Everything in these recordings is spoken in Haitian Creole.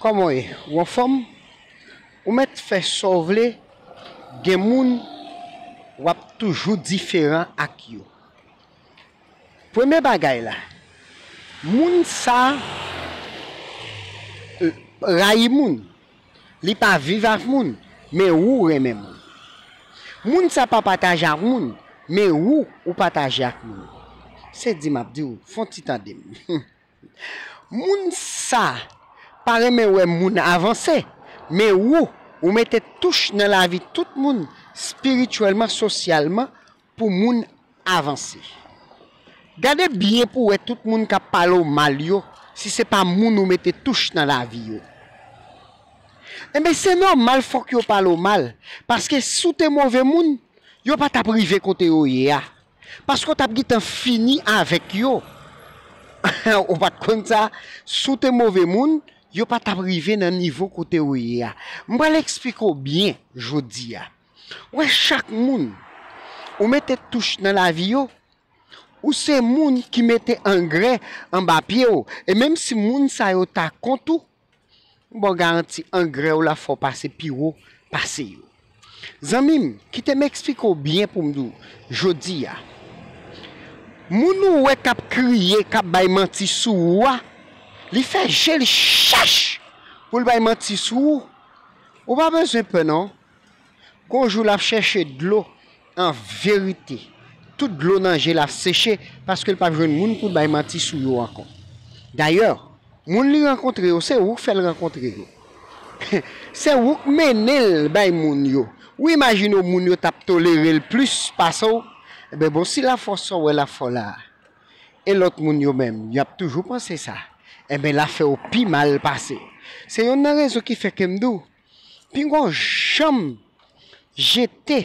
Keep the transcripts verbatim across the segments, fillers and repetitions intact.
Kòman w ye? Ou anfòm? Ou mèt fè sa w vle, gen moun w ap toujou diferan ak yo. Premye bagay la, moun sa rayi moun, li pa viv ak moun, men ou renmen moun. Moun sa pa pataje ak moun, men ou, ou pataje ak moun. Se di m ap di w, fè w ti tande m. Moun sa pa renmen wè moun avanse, men ou, ou mete touch nan lavi tout moun, espirityèlman, sosyalman, pou moun avanse. Gade byen pou wè tout moun k ap pale w mal yo, si se pa moun ou mete touch nan lavi yo. Enben, se nòmal fòk yo pale w mal, paske si w te move moun, yo pa t ap rive kote yo ye a. Paske w t ap gentan fini avèk yo. Ou pa t konn sa? Si w te move moun, yo pa t ap rive nan nivo kote w ye a. M pral eksplike w byen jodi a. Wè, chak moun ou mete touch nan lavi yo, ou se moun ki mete angrè anba pye w. E menm si moun sa yo ta kont ou, m ba w garanti angrè w la fè w pase pi wo pase yo. Zanmi m, kite m eksplike w byen pou m di w, jodi a, moun ou wè k ap kriye, k ap bay manti sou ou a, li fè je l chèch pou l bay manti sou ou. Ou pa bezwen pè non. Gon jou l ap chèche dlo an verite. Tout dlo nan je l ap seche paske l p ap jwenn moun pou l bay manti sou yo ankò. Dayè, moun li rankontre yo, se ou k fè l rankontre yo. Se ou k mennen l bay moun yo. Ou imajine w moun yo t ap tolere l plis pase w? Enben bon, si l ap fè w sa w wè l ap fè w la a, e lòt moun yo menm, y ap toujou panse sa, enben l ap fè w pi mal pase. Se youn nan rezon ki fè ke m di w, pinga w janm jete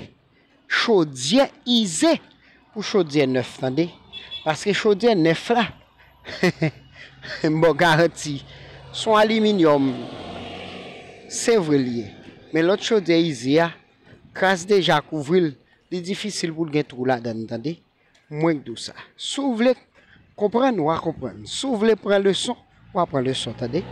chodyè ize pou chodyè nèf, tande. Paske chodyè nèf la, m ba w garanti, se yon aliminyòm, se vre l ye. Men lòt chodyè ize a, kras deja kouvri l, li difisil pou l gen twou ladan l, tande. Mwen k di w sa. Si w vle konprann, w a konprann. Si w vle pran leson, w a pran leson, tande.